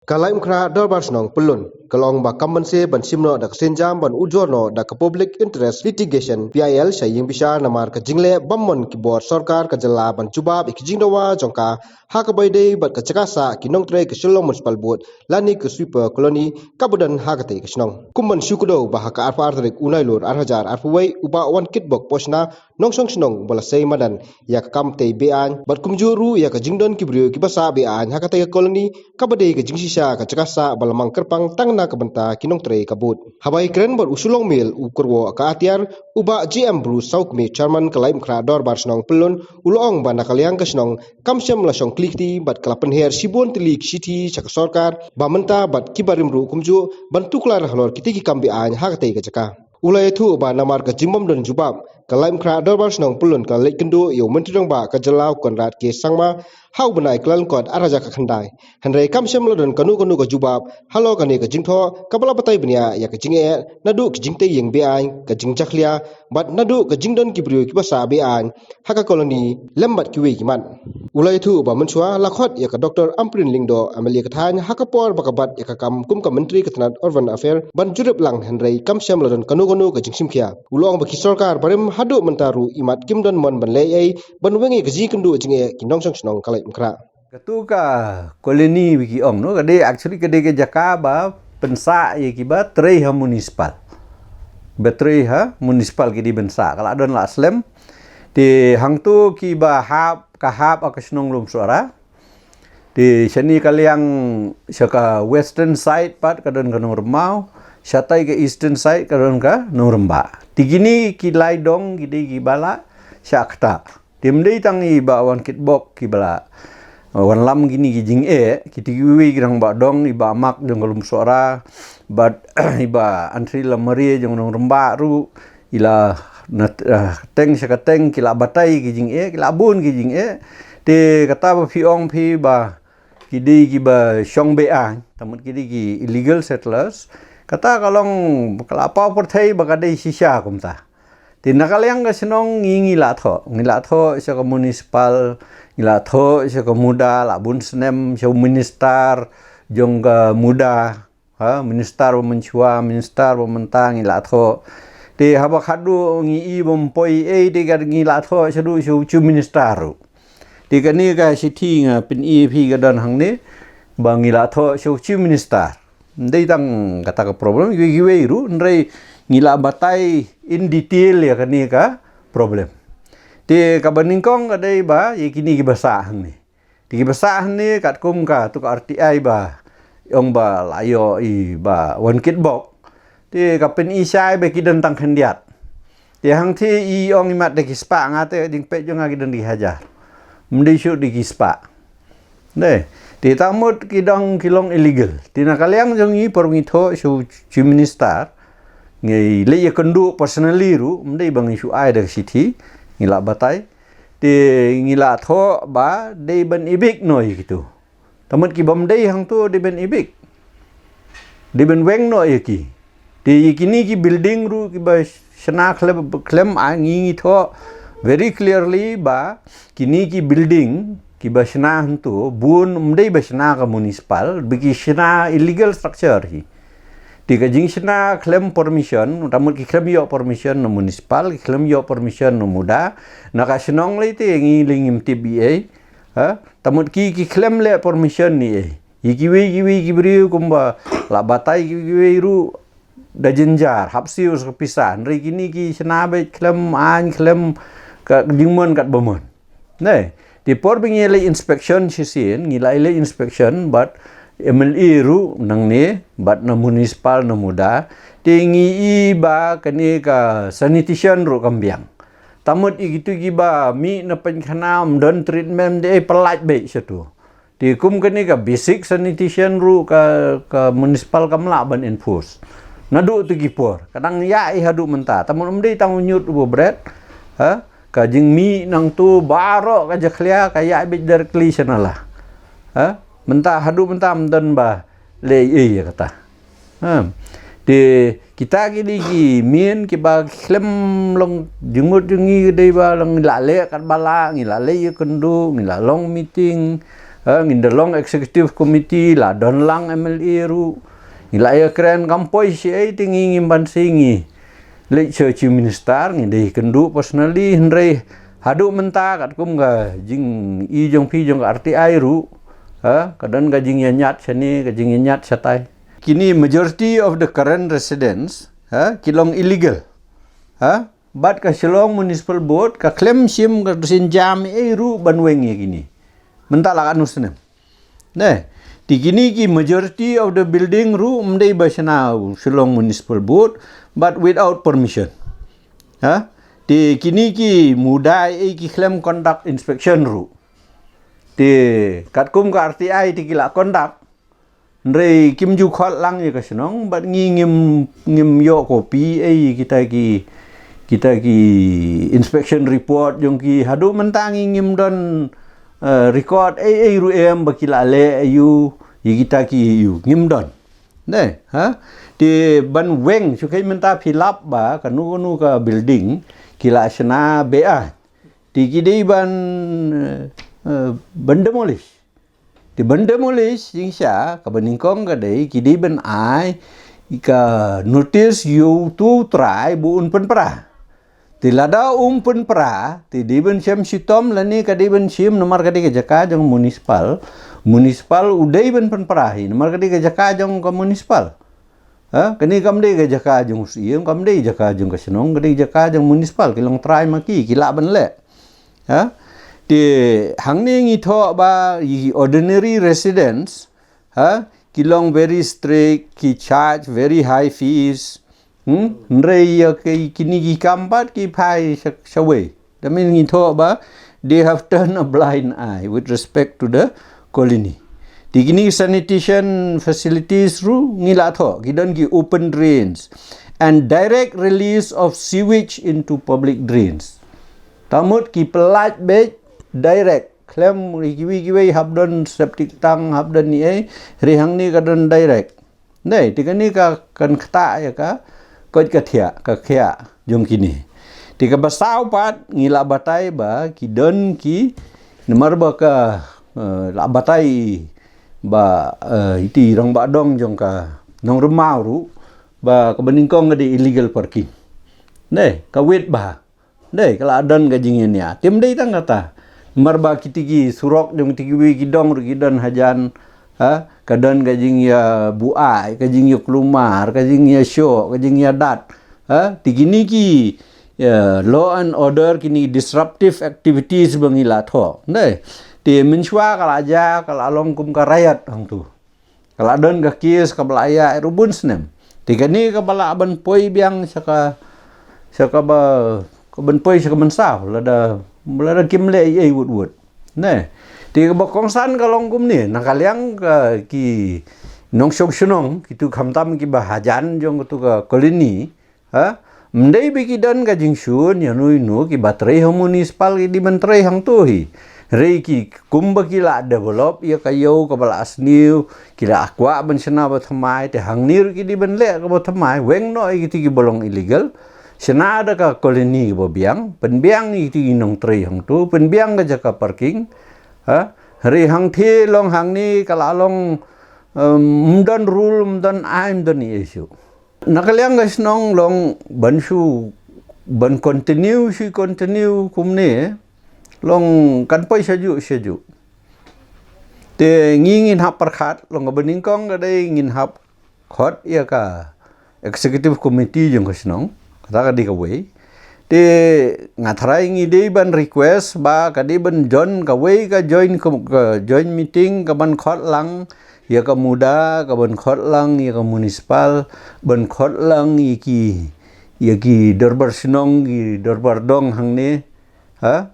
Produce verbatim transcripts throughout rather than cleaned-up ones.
Ka Laitumkhrah Dorbar Shnong Pyllun ka la ong ba kam mynse ban shim noh da ka sienjam ban ujor noh da ka Public Interest Litigation, P I L, sha ïing bishar namar ka jingleh bym mon ki bor sorkar ka jylla ban jubab ïa ki jingdawa jong ka ha kaba ïadei bad ka jaka sah ki nongtrei ka Shillong Municipal Board lane ka Sweeper Colony kaba don ha katei ka shnong. Kum ban shu kdew ba ha ka arphew ar tarik u Nailur ar hajar arphew wei, u Bah Wankitbok Pohshna, nongshong shnong ba la sei madan ïa ka kam tei be-aiñ bad kumjuh ruh ïa ka jingdon ki briew kiba sah be-aiñ ha katei ka colony kaba dei ka jingshisha ka jaka sah ba la mang kyrpang tang na ka bynta ki nongtrei ka board. Haba ïakren bad u Shillong Mail u kyrwoh ka atiar, u Bah J M Bruce Sawkmie, Chairman ka Laitumkhrah Dorbar Shnong Pyllun, u la ong ba na ka liang ka shnong kam shym la shong kli kti bad ka la pynher shibun tylli ki shithi sha ka sorkar ba mynta bad kiba rim ruh kumjuh ban tuklar halor kitei ki kam be-aiñ ha katei ka jaka. U la ïathuh ba namar ka jingbym don jubab, ka Laitumkhrah Dorbar Shnong Pyllun ka la leit kynduh ïa u Myntri Rangbah ka jylla u Conrad K Sangma ha u bnai Kyllalyngkot ar hajar khatkhyndai. Hynrei kam shym la don kano kano ka jubab halor kane ka jingthoh kaba la batai bniah ïa ka jingeh naduh ka jingtei ïing be-aiñ, ka jingjakhlia bad naduh ka jingdon ki briew kiba sah be-aiñ ha ka colony lem bad kiwei ki mat. U la ïathuh ba mynshuwa la khot ïa ka Doctor Ampareen Lyngdoh, M L A ka thaiñ, ha ka por ba ka bat ïa ka kam kum ka Myntri ka tnat Urban Affair ban jurip lang, hynrei kam shym la don kano kano ka jingshimkhia. U la ong ba ki sorkar barim haduh mynta ruh imat kim don mon ban leh ei ban weng ïa ka jingkynduh jingeh ki nongshong shnong ka Laitumkhrah. Katu ka colony ba ki ong, no, ka dei actually ka dei ka jaka ba pynsah ïa kiba trei ha municipal. Ba trei ha municipal ki dei pynsah, ka la don la slem. Te hangtu kiba hap, ka hap ha ka shnong Lumsohra. Te shane ka liang sha ka western side pat ka don ka Nongrymmaw, shatai ka eastern side ka don ka Nongrymbah. Te kine ki lai dong ki dei kiba la shah ktah. Te ym dei tang i Bah Wankitbok kiba la, uh, wanlam kine ki jingeh, kito kiwei ki rangbah dong, i Bah Mak jong ka Lumsohra bad i Bah Anthri Lamare jong Nongrymbah ruh, i la na, uh, teng sha ka teng ki la batai ki jingeh, ki la bun ki jingeh. Te kata ba phi ong phi ba ki dei kiba shong be-aiñ, ta mut ki dei ki illegal settlers, kata ka long ka la paw pyrthei ba ka dei shisha kumta. Te na ka liang ka shnong ngi, ngi la thoh, ngi la thoh sha ka municipal, ngi la thoh sha ka MUDA la bun snem, sha u minister jong ka MUDA, ha, minister ba mynshuwa, minister ba mynta ngi la thoh. Te haba khadduh ngi i bym poi ei te ka ngi la thoh shaduh sha u chief minister ruh. Te kane ka shithi nga pyni phi ka don hangne ba ngi la thoh sha u chief minister. Ym dei tang kata ka problem, kiwei kiwei ruh, hynrei ngi la batai in detail ïa kane ka problem. Te kaba nyngkong ka dei ba ïa kine kiba sah hangne. Te kiba sah hangne katkum katu ka R T I ba ong ba la ïoh i Bah Wankitbok. Te ka pyni shai ba ki don tang khyndiat. Te hangtei i ong imat da ki spah, nga te jingpeit jong nga ki don da ki hajar. Ym dei shuh da ki spah. Dei. Te ta mut ki dang ki long illegal. Te na ka liang jong ngi por ngi thoh sha u chief minister, ngi leit ïakynduh personally ruh, ym dei ba ngi shu ai da ka shithi, ngi la batai. Te ngi la thoh ba dei ban evict noh ïa kitu. Ta mut ki bym dei hangtu dei ban evict. Dei ban weng noh ïa ki. Te ïa kine ki building ruh kiba shna khlem, khlem, ah, ngi, ngi thoh very clearly ba kine ki building kiba shna hangtu bun ym dei ba shna ka municipal, ba ki shna illegal structure hi. Te ka jingshna khlem permission, ta mut ki khlem ïoh permission na municipal, ki khlem ïoh permission na MUDA, na ka shnong lei te ngi lei ngim tip ei ei, ha? Ta mut ki, ki khlem leh permission ei ei. Ïa kiwei kiwei ki briew kumba la batai kiwei kiwei ruh da jynjar, hap siew sa ka pisa. Hynrei kine ki shna beit khlem aiñ, khlem ka jingmon katba mon. Dei, te por ba ngi leit inspection shisien, ngi la leit inspection bad M L A ruh nangne, bad na municipal na MUDA, te ngi i ba kane ka sanitation ruh kam biang. Ta mut ïa kitu kiba mih na pynkhana ym don treatment, dei, pyllait beit shatu. Te kum kane ka basic sanitation ruh ka, ka municipal kam lah ban enforce. Naduh tu ki por, ka dang ïaid haduh mynta. Ta mut ym dei tang u ñiut uba bret, ha? Ka jingmih nangtu baroh ka jakhlia ka ïaid beit directly sha nala. Ha? Mynta haduh mynta ym don ba leh ei ei ïa kata. Ha. Te kita ki dei ki mih kiba khlem long jingmut jong ngi, ki dei ba long ngi la leh katba lah, ngi la leh ïakynduh, ngi la long meeting, Ha, ngin da long executive committee, la don lang M L A ruh. Ngi la ïa kren kam poi shi ei te ngi ngim ban sei ngi. Leit sha Chief Minister ngi dei kynduh personally, hynrei haduh mynta katkum ka jingi jong phi jong ka R T I ruh, ha, ka don ka jingïañiat shane, ka jingïañiat shatai. Kini majority of the current residents, ha, ki long illegal. Ha? Bad ka Shillong Municipal Board ka khlem shim ka sienjam ei ruh ban weng ïa kini. Mynta la katno snem. Ne, te kini ki majority of the building ruh ym dei ba shna Shillong Municipal Board, but without permission. Ha? Te kini ki MUDA ei ki khlem conduct inspection ruh. Te katkum ka R T I te ki la conduct. Hynrei kim ju khot lang ïa ka shnong, bad ngi ngim, ngim ïoh copy ei kita ki, kita ki inspection report jong ki. Haduh mynta ngi ngim don, eh, record ei ei ruh em ba ki la leh aïu ïa kita ki aïu, ngim don. Ne, ha? Te ban weng, shu khie mynta phi lap ba kano kano ka building ki la shna bad te ki dei ban, eh, eh, ban demolish. Te ban demolish jingshisha kaba nyngkong ka dei ki dei ban ai ka notice ïa utu u trai ba un pynpra. Te lada um pynpra te dei ban shem shitom lane ka dei ban shim, namar ka dei ka jaka jong municipal. Municipal u dei ban pynpra hi namar ka dei ka jaka jong ka municipal. Ha, kane kam dei ka jaka jong u Syiem, kam dei jaka jong ka shnong, ka dei jaka jong municipal, ki long trai ma ki, ki lah ban leh. Ha? Te hangne ngi thoh ba i ordinary residents, ha, ki long very strict, ki charge very high fees. Hmm? Hynrei ïa ki, kini ki kam pat ki phai sha, shawei. That means ngi thoh ba they have turned a blind eye with respect to the colony. Te kini sanitation facilities ruh ngi la thoh, ki don ki open drains and direct release of sewage into public drains. Te mut ki pynlait beit direct, khlem kiwei kiwei hap don septic tank, hap don ei ei, hynrei hangne ka don direct. Dei, te kane ka kan ktah ïa ka koit ka thiah, ka khiah jong kine. Te kaba saw pat ngi la batai ba ki don ki, namar ba ka, eh, la batai ba, eh, iti rangbah dong jong ka Nongrymmaw ruh ba kaba nyngkong ka dei illegal parking. Dei, ka wit ba Dei, ka la don ka jingïania. Te ym dei tang kata. Namar ba kiti ki surok jong kiti kiwei ki dong ruh ki don hajan. Ha? Ka don ka jingïabuaid, ka jingïakulmar, ka jingïashoh, ka jingïadat. Ha? Te kini ki, ïa, law and order, kini disruptive activities ba ngi la thoh. Dei. Te mynshuwa ka la jia, ka la long kum ka riot hangtu. Ka la don ka case kaba la ïaid ruh bun snem. Te kane kaba lah ban poi biang sha ka, sha kaba, ka ban poi sha ka mynsaw, lada, lada kim leh ei ei wut wut. Ne. Te kaba kongsan ka long kumne, na ka liang ka ki nongshong shnong, kitu khamtam kiba hajan jong katu ka colony, Ha? Ym dei ba ki don ka jingshun ïano ïano, kiba trei ha municipal ki dei ban trei hangto hi. Hynrei ki kumba ki la develop ïa ka ïew kaba la sniew, ki la kwah ban shna ba thymmai, te hangne ruh ki dei ban leh kaba thymmai, weng noh ïa kiti kiba long illegal. Shna da ka colony kaba biang, pynbiang ïa kiti ki nongtrei hangto, pynbiang ka jaka parking. Ha? Hynrei hangthie long hangne ka la long, um, ym don rule, ym don aiñ, ym don issue. Na ka liang ka shnong long ban shu, ban continue, shu continue kumne, long kan poi shajuh shajuh. Te ngi ngin hap pyrkhat, long kaba nyngkong ka dei ngin hap khot ïa ka executive committee jong ka shnong, kata ka dei kawei. Te nga tharai ngi dei ban request ba ka dei ban jon kawei ka joint com-, ka joint meeting ka ban khot lang ïa ka MUDA, ka ban khot lang ïa ka municipal, ban khot lang ïa ki, ïa ki dorbar shnong, ki dorbar dong hangne, ha?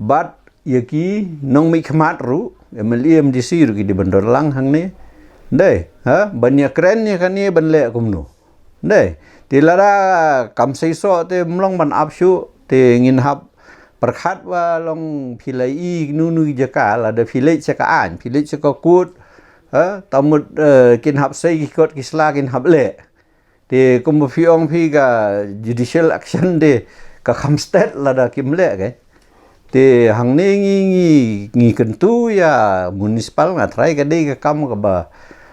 Bad ïa ki nongmihkhmat ruh, M L A, M D C ruh ki dei ban don lang hangne. Dei, ha? Ban ïakren ïa kane ban leh kumno. Dei, te lada kam seisoh te ym long ban ap shuh, te ngin hap pyrkhat ba long phi la i kano kano ki jaka, lada phi leit sha ka aiñ, phi leit sha ka court, ha, te mut, eh, kin hap sei ki kot ki sla kin hap leh. Te kumba phi ong phi ka judicial action te ka kham stet lada kim leh ke. Te hangne ngi ngi ngi kyntu ïa municipal, nga tharai ka dei ka kam kaba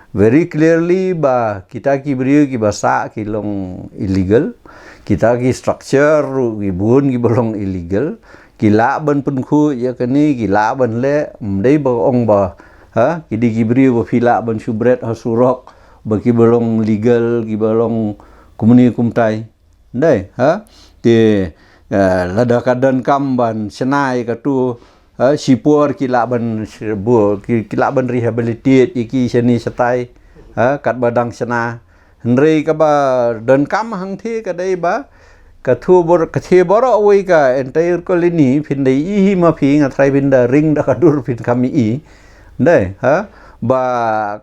very clearly ba kita ki briew kiba sah ki long illegal, kita ki structure ruh ki bun kiba long illegal, ki lah ban pynkhuid ïa kane, ki lah ban leh, ym dei ba ong ba, ha, ki dei ki briew ba phi lah ban shu bret ha surok ba kiba long legal, kiba long kumne kumtai. Dei, ha? Te, eh, lada ka donkam ban shna ïa katu, ha, shipor ki lah ban sh-, bu-, ki, ki lah ban rehabilitate ïa ki shane shatai, ha, katba dang shna. Hynrei kaba donkam hangthie ka dei ba, ka thu bor-, ka thie baroh wei ka entire colony, phin da ïohi ma phi, nga tharai phin da ring da ka dur phin kham ïohi. Dei, ha? Ba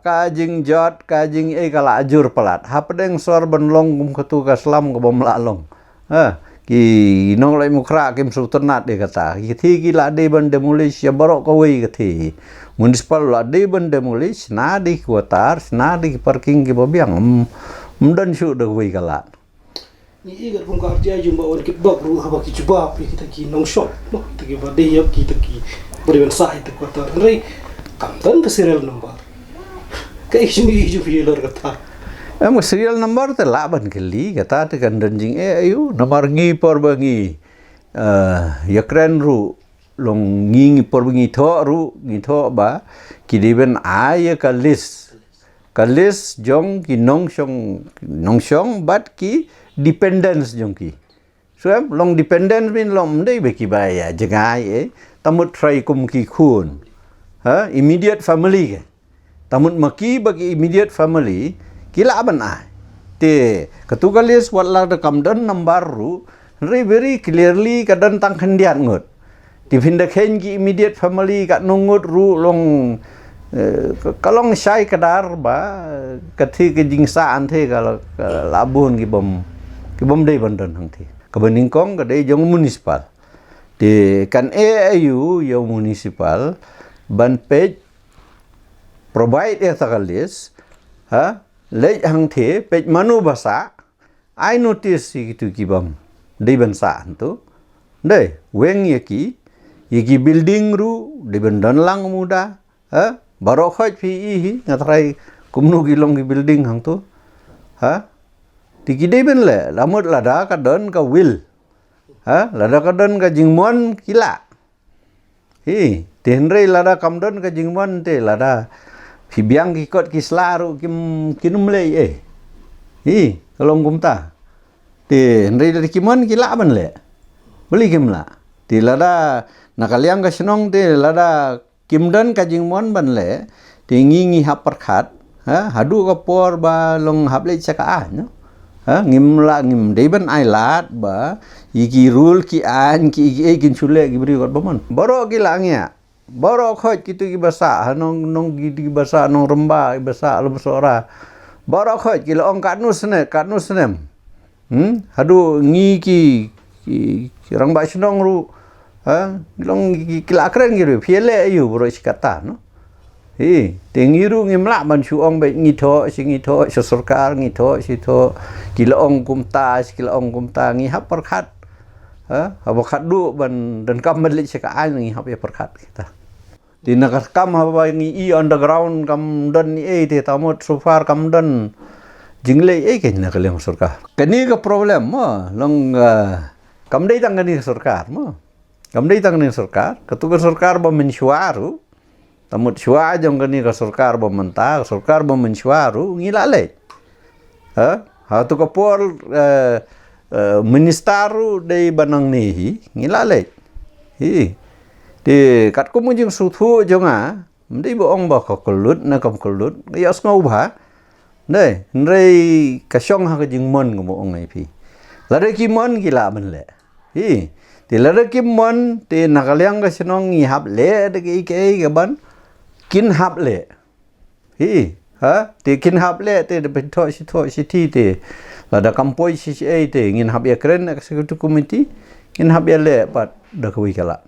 ka jingjot, ka jingeh ka la jur palat. Hapdeng sor ban long kum katu ka slum kabym lah long. Ha? Ki nongleit mukhra kim sngewtynnat ïa kata. Ki thie ki la dei ban demolish ïa baroh kawei ka thie. Municipal la dei ban demolish, shna da ki quarter, shna da ki parking kiba biang. Ym, ym don shuh da kawei ka lad. Ngi i kat kum ka R T I jong ba wan ki bok ruh haba ki jubab ïa kita ki nongshong, no, kita kiba dei ïa kita ki bariban sah ïa kita quarter. Hynrei kam don ka serial number. Ka i jong i jong i lor kata. Em, ka serial number te lah ban kylli, kata te kan don jingeh aïu, namar ngi por ba ngi, eh, ïakren ruh, long ngi ngi por ba ngi thoh ruh, ngi thoh ba ki dei ban ai ïa ka list. Ka list jong ki nongshong, nongshong bad ki dependents jong ki. So em, long dependents mean long ym dei ba kiba ïa jngai, eh. Ta mut trai kum ki khun. Ha, immediate family ke. Ta mut ma ki ba ki immediate family, ki lah ban ai. Te, katu ka list wat la da kam don number ruh, hynrei very clearly ka don tang khyndiat ngut. Te phin da kheiñ ki immediate family katno ngut ruh long, eh, ka, ka long shai kdar ba, ka thie ka jingsah hangthie ka la, ka la bun kibym, kibym dei ban don hangthie. Kaba nyngkong ka dei jong municipal. Te kan ïa aïu ïa municipal ban peit provide ïa ta ka list, ha, leit hangthie, peit mano ba sah, ai notice ïa kitu kibym dei ban sah hangtu. Dei, weng ïa ki, ïa ki building ruh, dei ban don lang muda, ha, baroh khoit phi i hi, nga tharai kumno ki long ki building hangtu, ha, te ki dei ban leh, la mut lada ka don ka will, ha, lada ka don ka jingmon ki lah. Hi, te hynrei lada kam don ka jingmon te lada phi biang ki kot ki sla ruh kim, kin ym leh ei. Hi, ka long kumta. Te hynrei lada ki mon ki lah ban leh. Balei kim lah. Te lada na ka liang ka shnong te lada kim don ka jingmon ban leh, te ngi ngi hap pyrkhat, ha, haduh ka por ba long hap leit sha ka aiñ, no? Ha, ngim lah, ngim dei ban ai lad ba ïa ki rule ki aiñ ki, ki, ki, kin shu leh ki briew katba mon. Baroh ki la ngiah. Baroh khoit kitu kiba sah, ha, nong, nong ki, kiba sah Nongrymbai, kiba sah Lumsohra. Baroh khoit ki la ong katno snem, katno snem. Hmm? Haduh ngi ki, ki, ki rangbah shnong ruh, ha? Long ki, ki la kren ki ruh, phi leh aïu baroh shi katta, no? Hi, te ngi ruh ngim lah ban shu ong ba ngi thoh, shi ngi thoh, sha sorkar ngi thoh, shi thoh, ki la ong kumta, shi ki la ong kumta, ngi hap pyrkhat. Ha? Haba khatduh ban donkam ban leit sha ka aiñ ngi hap ïa pyrkhat kita. Te na ka kam haba ngi i on the ground kam don ei te ta mut so far kam don jingleh ei kane na ka liang sorkar. Kane ka problem mo, long, ah, kam dei tang kane ka sorkar mo. Kam dei tang kane ka sorkar, katu ka sorkar ba mynshuwa ruh. Ta mut shuwa jong kane ka sorkar ba mynta, ka sorkar ba mynshuwa ruh ngi la leh. Ha? Ha tu ka por, eh, eh, minister ruh dei ba nangne hi, ngi la leh. Hi. Te katkum ka jingsngewthuh jong nga, ym dei ba ong ba ka kyllut ne kam kyllut, nga ïohsngew bha. Dei, hynrei ka shong ha ka jingmon kumba ong ïa phi. Lada ki mon ki lah ban leh. Hi. Te lada kim mon, te na ka liang ka shnong ngi hap leh da kaei kaei kaban kin hap leh. Hi, ha? Te kin hap leh, te da phin thoh shi thoh shi ti te. Lada kam poi shi shi ei te, ngin hap ïa kren executive committee, ngin hap ïa leh pat da kawei ka lad.